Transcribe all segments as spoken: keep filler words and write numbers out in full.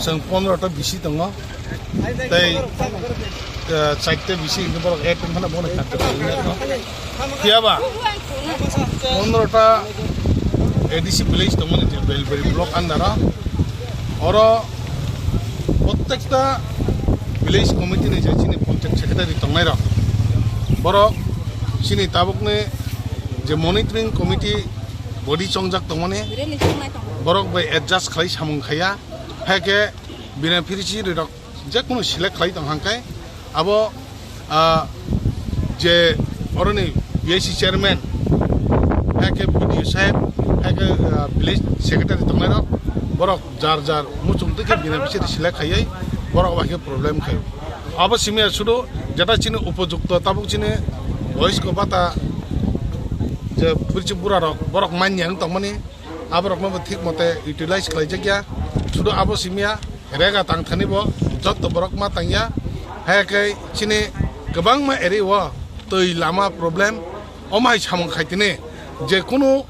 Chwng pondro ta bisi tongo, tei, eh, chaita bisi hwnwi borok add wngkha na, bono kha kwtal wngya no. Phiya ba pondro ta A D C village tongmani je Belbari block under o, oro prottekta village committee ni je chini panchayat secretary tongnai rok, borok chini tabukni je monitoring committee body chongjak tongmani, borok bai adjust khlai samung khaiya, hai khe bini phirisi rok je kunu select khlai tong hang khe abo, ah, je oroni B I C chairman, hai khe B D O saheb, hai khe, ah, village secretary tongnai rok, borok jar jar muchung twi khe bini phirisi select khaiwi borok bai khe problem khaio. Abo simi ya sudu jeta chini upojukto tabuk chini boysko bata je bwrwi bura rok borok manya wng tongmani, aborokno bo thik mote utilize khlaijakya. Sudu abo simi ya rega tang thani bo jotto borok ma tangya. Hai khe chini kwbangma area o twi lama problem, omo hai samung khaitini je kunu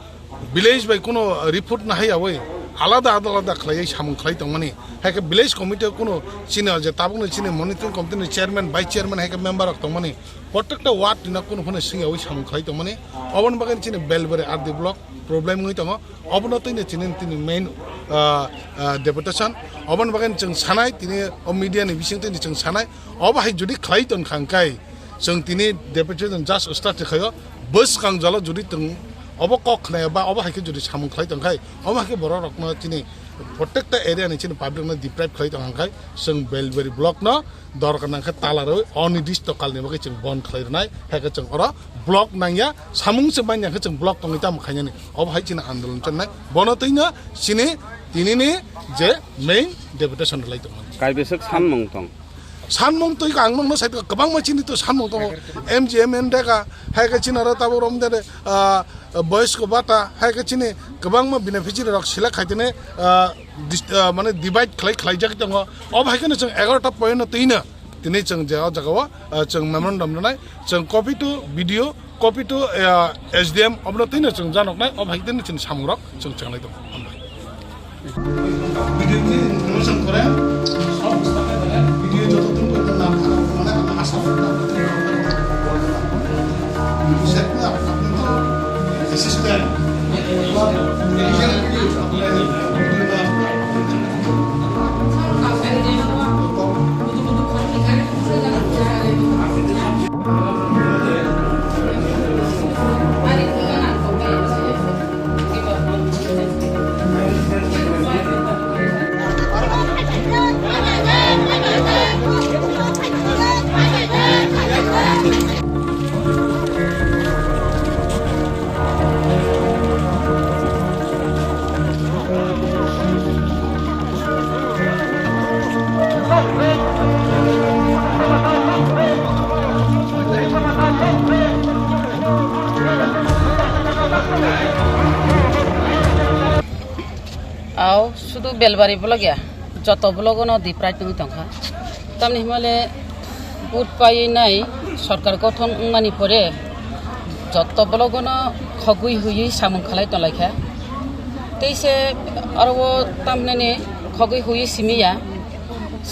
village bai kunu report nahaiyawi alada alada khlaiwi samung khlai tongmani. Hai khe village committee o kunu chini je tabukni chini monitoring committee ni chairman, vice chairman, hai khe member rok tongmani, prottekta ward ni no kunu phano swngyawi samung khlai tongmani. Oboni bagwi chini Belbari R D block problem wngwi tongo. Obono twi no chini, tini main, ah, ah, deputation. Oboni bagwi chwng sanai, tini o media ni bising twi no chwng sanai. Obo hai jodi khlai tong kha hwnkhe, chwng tini deputation just start khaio. Bwskang jalo jodi tong, obo kok khnaya ba obo hai khe jodi samung khlai tong khai, omo hai khe borok rokno chini prottekta area ni chini public no deprive khlai tong kha hwnkhe, chwng Belbari block no dorkar nang khe tala rwi onidisto kalni bagwi chwng bon khlai rwnai, hai khe chwng oro block nangya, samung se manya khe chwng block tongwi tamo khainani, obo hai chini andolon channai, bono twi no chini Tinini je main deputation rwlai tongmani. Kaibeswk sanmung tong? Sanmung twi ang nokno sai kwbangma chini to sanmung tongo. M G M N dega, hai khe chini aro tabuk rom de, ah, boys ko bata, hai khe chini kwbangma beneficiary rok select khai tene, ah, dis-, ah, mane divide khlai, khlaijak tongo. Ob hai kheno chwng egaroh ta point no twino tini chwng je o jaga o, ah, chwng memorandum rwnai, chwng copy to B D O, copy to, ah, S D M, obono twino chwng janoknai, ob hai tini chini samung rok chwng chwnglai tongo. Hambai. Video ni promotion করে সব স্থানে মানে ভিডিও যতদিন পর্যন্ত না ভালো মানে আমরা আশা করতে পারি। Assistant। Ao sudu Belbari block ya, joto block no deprive tongwi tongkha. Tamni himale vote painai sorkar gothon wngmani pore joto block no khogwi huiwi samung khalai tonglaikha. Teise aro o tamhinani khogwi huiwi simiya.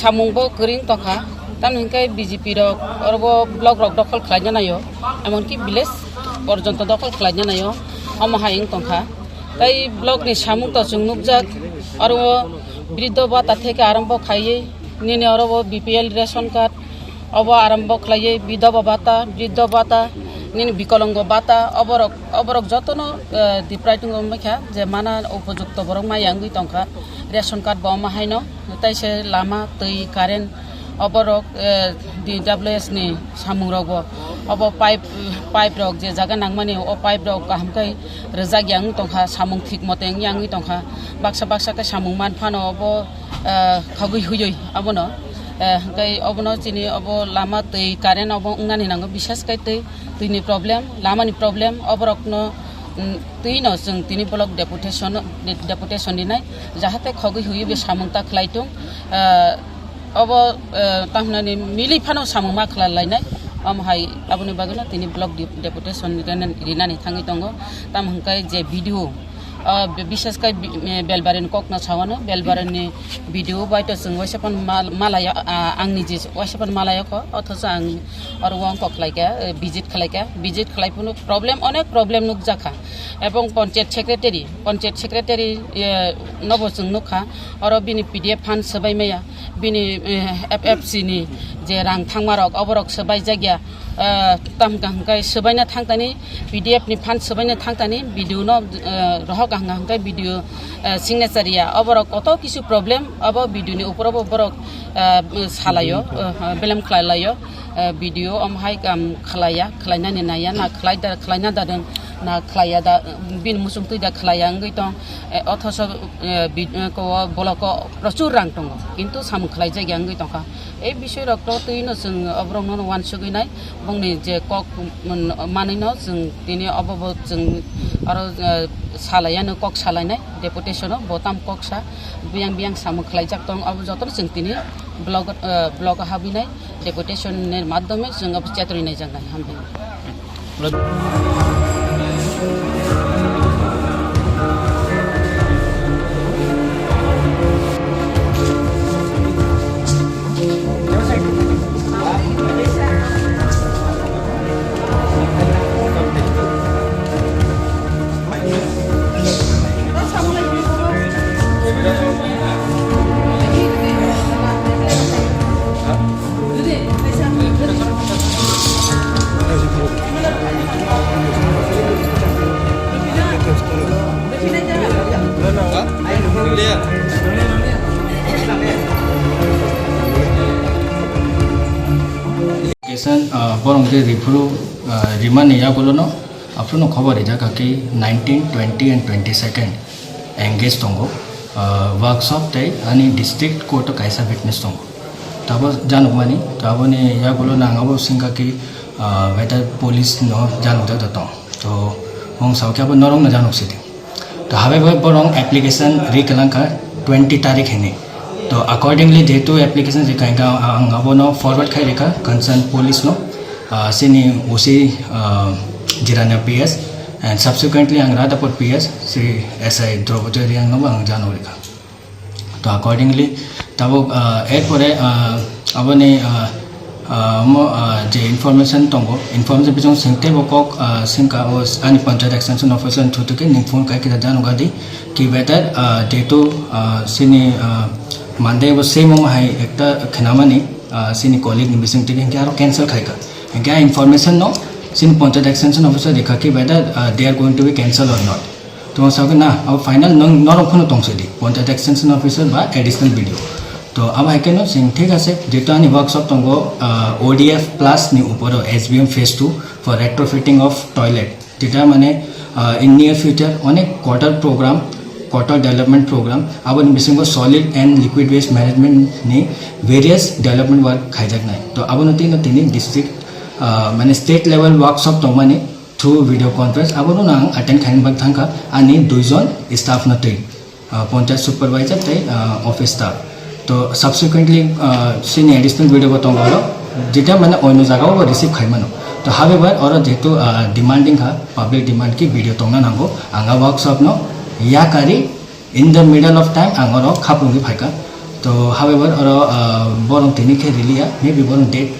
Samung bo kwrwng tongkha, tamni hwnkhe B J P rok oro bo block rok dokhol khlaina naio, emonki village porjonto dokhol khlaina naio, omo hai wng tongkha. Tai block ni samung to chwng nukjak, oro o briddo bata theke arambo khaiwi nini oro bo B P L ration card obo arambo khlaiwi bidhoba bata, briddo bata, nini bikolongo bata, oborok, oborok jotono, eh, deprive wngwi kha, je mana upojukto borok maya wngwi tongkha, ration card bo omo haino. Tai se lama, twi, current, oborok, eh, D W S ni samung rok bo, obo pipe, pipe rok je jaga nangmani, o pipe rok kaham khe rwjak ya wng tongkha, samung thik mote wng ya wngwi tongkha, baksa baksa khe samung man phano obo, eh, khogwi huiwi abono, eh, hwnkhe obono chini obo lama, twi, current obo wngnani nango, bisas khe twi, twi ni problem, lama ni problem, oborok no, mm, twi no chwng tini block deputation, de-, deputation rinai, jahate khogwi huiwi bo samung ta khlai tung, ah, obo, ah, tamhinani mili phano samung ma khlai lainai, omo hai aboni bagwi no tini block de-, deputation rinani, rinani thangwi tongo, tamo hwnkhe je B D O, ah, be-, bisas khe bi-, eh, Belbari ni kok no sawano, Belbari ni B D O bai to chwng waisa phano mal-, malaya, ah, ang niji waisa phano malaya kho, othocho ang oro wng kok khlai kha, eh, visit khlai kha, visit khlai phano problem, onek problem nukjak kha. Ebong panchayat secretary, panchayat secretary, eh, nobo chwng nukha, oro bini P D F fund swbai maya, bini, eh, F F C ni je rang thangma rok, oborok swbai jakya, eh, tam kaham kai swbaina thangtani, P D F ni fund swbaina thangtani, B D O no, eh, rohok kaham kaham kai B D O, eh, signature ya, oborok koto kisu problem, obo B D O ni upor obo borok, eh, salayo, eh, belem khlai layo. Eh, B D O omo hai kam khlaiya, khlainani naiya, na khlai da, khlaina da dong, na khlaiya da, bini muchung twi da khlaiya wngwi tong, eh, othoso, eh, bi-, eh, ko, block o prochur rang tongo, kintu samung khlaijak ya wngwi tongkha. Ei bisoi rok to twi no chwng oborok no wansugwi nai, bongni je kok, mm, manwi no chwng tini obo bo chwng aro, eh, salaiya no kok salainai deputation o, bo tam kok sa biyang biyang samung khlaijak tong, obo jotono chwng tini block, eh, block o habwi nai. Deputation ni madhyome chwng abo chetri naijaknai, hambai. Application, ah, borok je riphuru, ah, rimani yagulono, aphuru no khobor rijak kha khe nineteen, twenty and twenty-second engage tongo. Ah, workshop tei ani district court o kaisa witness tongo. Tabo janukmani, taboni yagulo nang abo singkha ki, ah, whether police no janukjak da tong. To, mung sao khe abo norok no januk sidi. To, habe bai borong application ri kalang kha twenty tarik hini. To, accordingly, jehetu application ri kalang kha, ang abono forward khai rikha concern police no, ah, sini O C, ah, Jirania P S, and subsequently ang Radhapur P S, si S I Draupadi Reang no ang januk rikha. To accordingly, tabuk, ah, erpore, ah, aboni, ah, ah, mo, ah, je information tongo, information bising singte bo kok, ah, singka o ani panchayat extension officer thutuke ning phone kai kita jano gadi ki better, ah, jehetu, ah, sini, ah, Monday bo same mo hai ekta khenamani, ah, sini colleague ni bising tike hingke aro cancel khaika. Hingke a information no sini panchayat extension officer rikha ki whether, ah, they are going to be cancel or not. Tong sakhe na, abo final nang norok phano tong sidi, panchayat extension officer ba additional B D O. To abo hai khe no sing thik ase, jehetu ani workshop tongo, ah, O D F plus ni uporo S B M phase two for retrofitting of toilet. Jeta mane, ah, in near future onek quarter program, quarter development program, aboni bisingo solid and liquid waste management ni various development work khaijaknai. To abono tino tini district, ah, mane state level workshop tongmani through video conference, abono ang attend khaina bak thangkha ani duijon staff no twi, ah, panchayat supervisor tei, ah, office staff. To subsequently, ah, sini additional video bo tongo, jeta mane oino jaga o receive khaimano. To however, oro jehetu, ah, demanding kha, public demand ki video tongna nango, ang a workshop no yakari in the middle of time ang oro khapungwi phaikha. To however, oro, ah, borong tini khe riliya, maybe borong date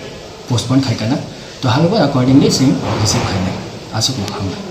postpone khaikha na. To however, accordingly sing receive khainai. Aswk no hambai.